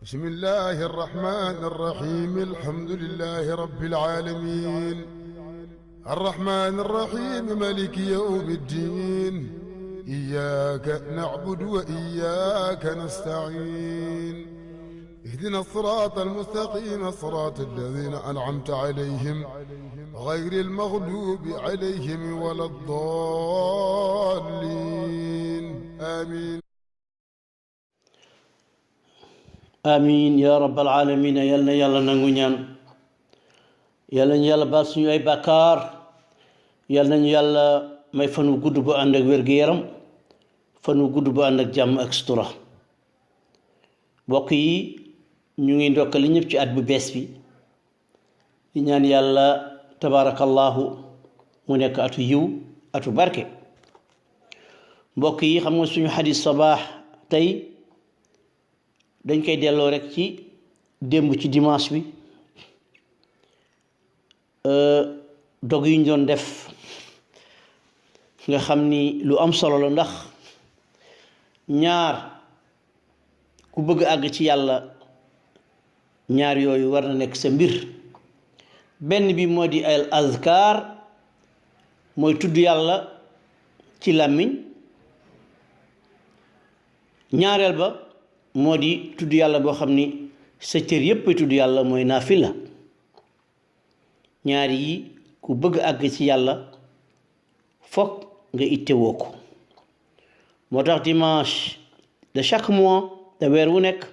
بسم الله الرحمن الرحيم الحمد لله رب العالمين الرحمن الرحيم مالك يوم الدين إياك نعبد وإياك نستعين اهدنا الصراط المستقيم صراط الذين أنعمت عليهم غير المغلوب عليهم ولا الضالين آمين amin ya rabbal alamin yal na yàlla nangu ñaan yal nañu yàlla baal suñu ay bàkkaar yal nañu yàlla may fan wu gudd bu ànd ak wér-gu-yaram fan wu gudd bu ànd ak jàmm ak sutura mbokk yi ñu ngi ndokkali ñëpp ci at bu bees bi di ñaan yàlla tabarakallahu mu nekk atu yiw atu barke mbokk yi xam nga suñu xadis sabaax tey dañ koy delloo rek ci démb ci dimanche bi dog yi ñu doon def nga xam ni lu am solo la ndax ñaar ku bëgg àgg ci yàlla ñaar yooyu war na nekk sa mbir benn bi moo di al azkar mooy tudd yàlla ci làmmiñ ñaareel ba moo di tudd yàlla boo xam ni sa cër yépp tudd yàlla mooy naafila ñaari yi ku bëgg àgg ci yàlla fokk nga ittewoo ko moo tax dimanche de chaque mois de weer wu nekk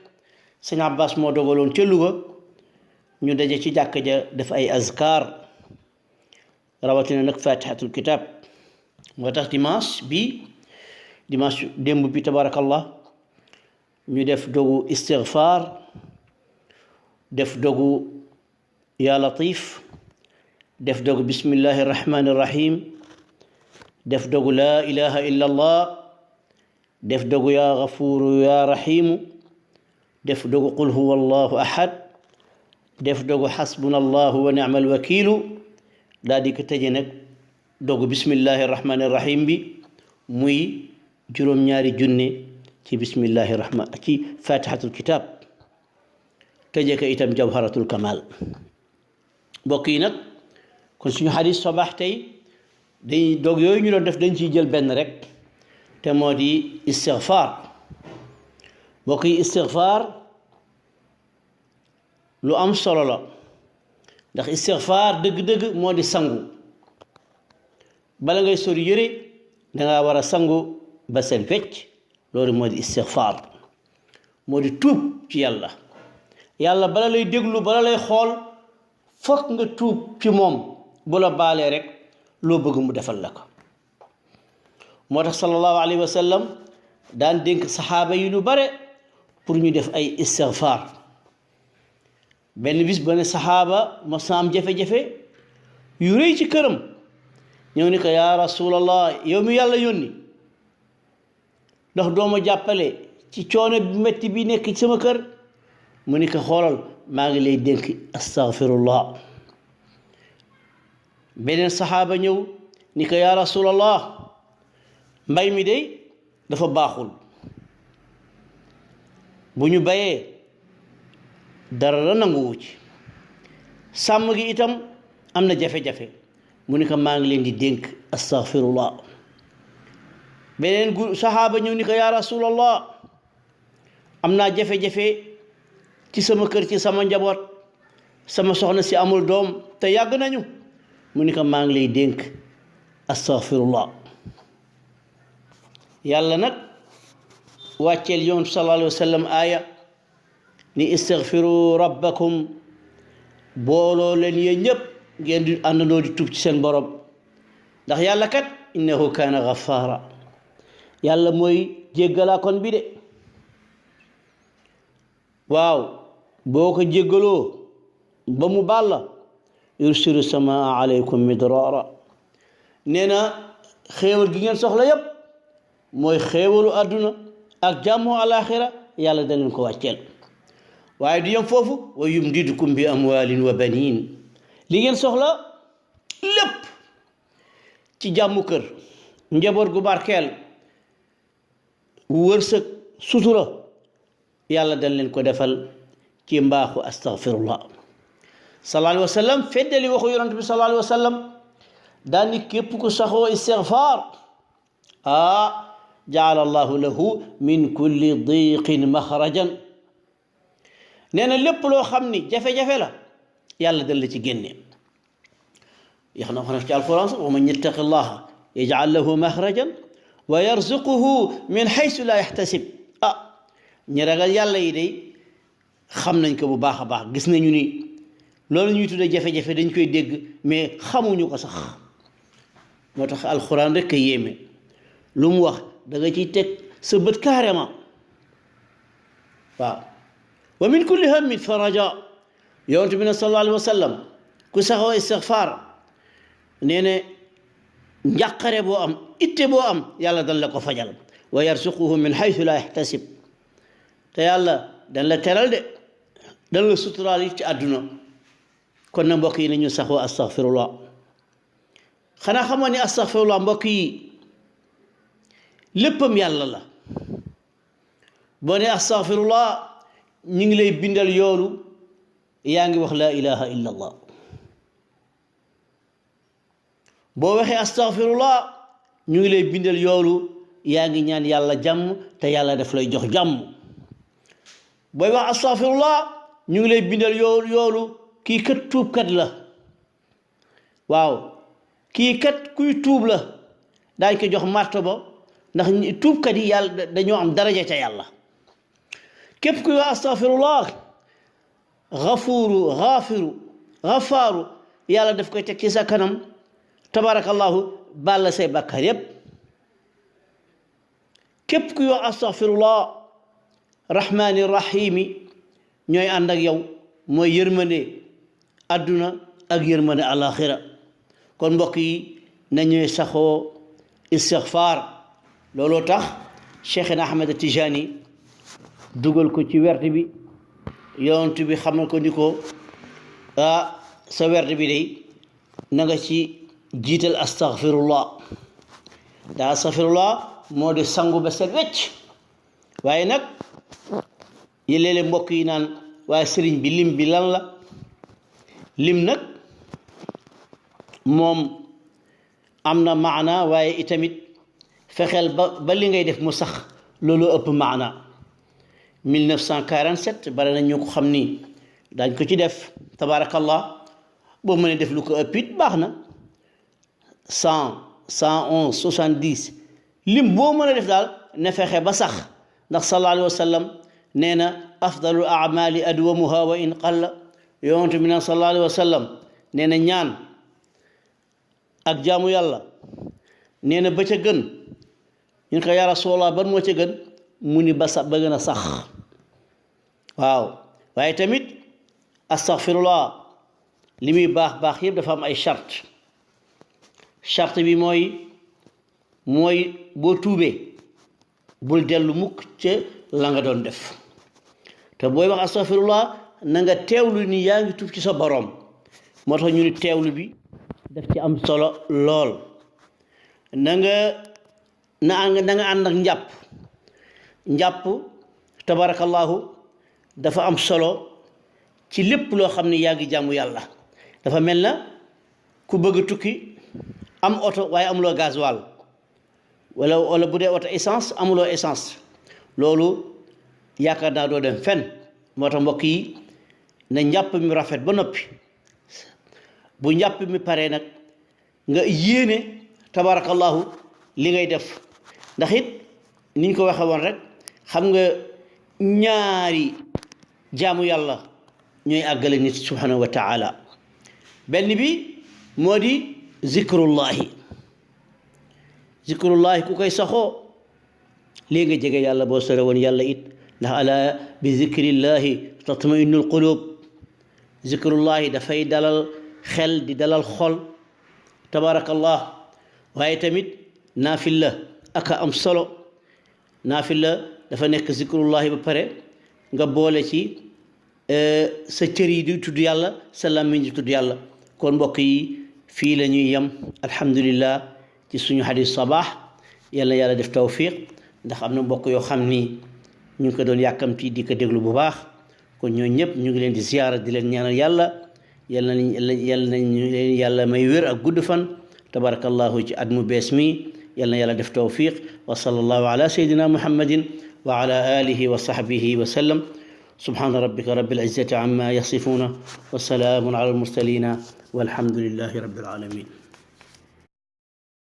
sëñ Abbas moo dogaloon ca Louga ñu daje ci jàkka ja def ay azkar rawatina nag fatihatul kitab moo tax dimanche démb bi tabarakallah ñu def dogu istighfar def dogu ya latif def dogu bismillahi irrahmani irrahim def dogu la ilaha illa allah def dogu ya ghafuru ya rahimu def dogu qul huwa allahu ahad def dogu hasbuna allahu wa ni'mal wakilu daal di ko tëje nag dogu bismillahi irrahmani irrahim bi muy juróom-ñaari junne ci bismillahi rahman ci fatihatul kitab tëjee ko itam jawharatul kamal mbokk yi nag kon suñu xadis sabaax tey dañ dog yooyu ñu doon def dañ ciy jël benn rek te moo di istighfar mbokk yi istighfar lu am solo la ndax istighfar dëgg-dëgg moo di sangu bala ngay sori yëre dangaa war a sangu ba seen fecc loolu moo di istighfar moo di tuub ci yàlla yàlla bala lay déglu bala lay xool fokk nga tuub ci moom bu la baalee rek loo bëgg mu defal la ko moo tax sallallahu alayhi wa sallam daan dénk saxaaba yi lu bare pour ñu def ay istighfar benn bis ba ne saxaaba ma saam jafe-jafe yu rëy ci këram ñëw ni ko yaa rasulallah yow mi yàlla yónni ndax dooma jàppale ci coono bi metti bi nekk ci sama kër mu ni ko xoolal maa ngi lay dénk astaghfirullah beneen saxaaba ñëw ni ko yaa rasulallah mbay mi de dafa baaxul bu ñu bayee dara la nanguwu ci sàmm gi itam am na jafe-jafe mu ni ko maa ngi leen di dénk astaghfirullah beneen saxaaba ñëw ni ko yaa rasulallah am naa jafe-jafe ci sama kër ci sama njaboot sama soxna si amul doom te yàgg nañu mu ni ko maa ngi lay dénk astaghfirullah yàlla nag wàcceel yoon sallallahu alayhi wa sallam aaya ni istaghfiru rabbakum booloo leen yéen ñëpp ngeen di àndandoo di tuub ci seen borom ndax yàlla kat innahu kaana ghaffara yàlla mooy jéggalaa kon bi de waaw boo ko jéggaloo ba mu baal la yursilu samaa alaykum midrara nee na xéewal gi ngeen soxla yépp mooy xéewalu àdduna ak jàmmu alaxira yàlla da leen ko wàcceel waaye du yem foofu wa yumdidukum bi amwalin wa banin li ngeen soxla lépp ci jàmmu kër njaboot gu barkeel wërsëg sutura yàlla dañ leen ko defal ci mbaaxu astaghfirullah sallallahu alayhi wa sallam feddali waxu yonent bi sallallahu alayhi wa sallam daal ni képp ku saxoo istighfar jaala allahu lahu min kulli diqin maxrajan nee na lépp loo xam ni jafe-jafe la yàlla dal la ci génne yax na wax ci alquran sax wa man yattaqi llaha yaj'al lahu maxrajan wa yarzuquhu min xaysu laa yaxtasib ñi ragal yàlla yi day xam nañ ko bu baax a baax gis nañu ni loolu ñuy tuddee jafe-jafe dañ koy dégg mais xamuñu ko sax moo tax alquran rek a yéeme lu mu wax da nga ciy teg sa bët carrément waaw wa min kulli hammin faraja yonent bi ne sallallahu alayhi wa sallam ku saxoo istighfar nee ne njàqare boo am itte boo am yàlla dan la ko fajal wa yarzuquhu min haythu la yahtasib te yàlla dan la teral de dan la suturaal yi ci àdduna kon na mbokk yi nañu saxoo astaghfirullah xanaa xamoo ni astaghfirullah mbokk yi léppam yàlla la boo ne astaghfirullah ñu ngi lay bindal yoolu yaa ngi wax laa ilaha illa allah boo waxee astaghfirullah ñu ngi lay bindal yoolu yaa ngi ñaan yàlla jàmm te yàlla daf lay jox jàmm booy wax astaghfirullah ñu ngi lay bindal yoolu kii kat tuubkat la waaw kii kat kuy tuub la daañ ko jox martaba ndax tuubkat yi yàlla dañoo am daraja ca yàlla képp kuy wax astaghfirullah xafaaru yàlla daf koy teg ci sa kanam tabarakallahu bàlla say bàkkaar yépp képp kuy wax astaghfirullah rahmaani rahimi ñooy ànd ak yow mooy yërmande adduna ak yërmande alaxira kon mbokk yi nañuy saxoo istighfar looloo tax Cheikhna Ahmed Tijani dugal ko ci werd bi yonent bi xamal ko ni ko sa werd bi day na nga ci jiital astaghfirullah daa astaghfirullah moo di sangu ba set wecc waaye nag yi léeg-léeg mbokk yi naan waaye sëriñ bi lim bi lan la lim nag moom am na maana waaye itamit fexeel ba li ngay def mu sax loolu ëpp maana 1947 bari na ñu ko xam ni dañ ko ci def tabarakallah boo mënee def lu ko ëpp it baax na 100 111 70 lim boo mën a def daal ne fexe ba sax ndax sallallahu alayhi wa sallam nee na afdalu amali adwamuha wa in qalla yonent bi ne sallallahu alayhi wa sallam nee na ñaan ak jaamu yàlla nee na ba ca gën ñu ko yaa Rasulallah ban moo ca gën mu ni ba gën a sax waaw waaye tamit astaghfirullah li muy baax yëpp dafa am ay charte bi mooy boo tuubee bul dellu mukk ca la nga doon def te booy wax astaghfirullah na nga teewlu ni yaa ngi tuub ci sa boroom moo tax ñu ni teewlu bi daf ci am solo lool na nga ànd ak njàpp tabarakallahu dafa am solo ci lépp loo xam ne yaa ngi jàmmu yàlla dafa mel na ku bëgg a tukki am oto waaye amuloo gasoil wala bu dee oto essence amuloo essence loolu yaakaar naa doo dem fenn moo tax mbokk yi na njàpp mi rafet ba noppi bu njàpp mi paree nag nga yéene tabarakallahu li ngay def ndax it niñ ko waxe woon rek xam nga ñaari jaamu yàlla ñooy àggale nit subhanahu wa taala benn bi moo di zikrullahi ku koy saxoo léegi nga jege yàlla boo sore woon yàlla it ndax ala bi zikrillahi tatma'innul qulub zikrullahi dafay dalal xel di dalal xol tabarakallah waaye tamit naafila aka am solo naafila dafa nekk zikrullahi ba pare nga boole ci sa cër yi di tudd yàlla sa làmmiñ di tudd yàlla kon mbokk yi fii la ñuy yem alhamdulillah ci suñu xadis sabaax yal na yàlla def tawfiq ndax am na mbokk yoo xam ni ñu ngi ko doon yàkkamti di ko déglu bu baax kon ñooñu ñëpp ñu ngi leen di ziyaara di leen ñaanal yàlla nañ leen yàlla may wér ak gudd fan tabarakallahu ci at mu bees mi yal na yàlla def tawfiq wa sallallahu ala sayyidina muhammadin wa ala alihi wa sahbihi wa sallam subhana rabbika rabbil izzati amma yasifuna wa salamun ala al mursalina walhamdulillahi rabbil alamin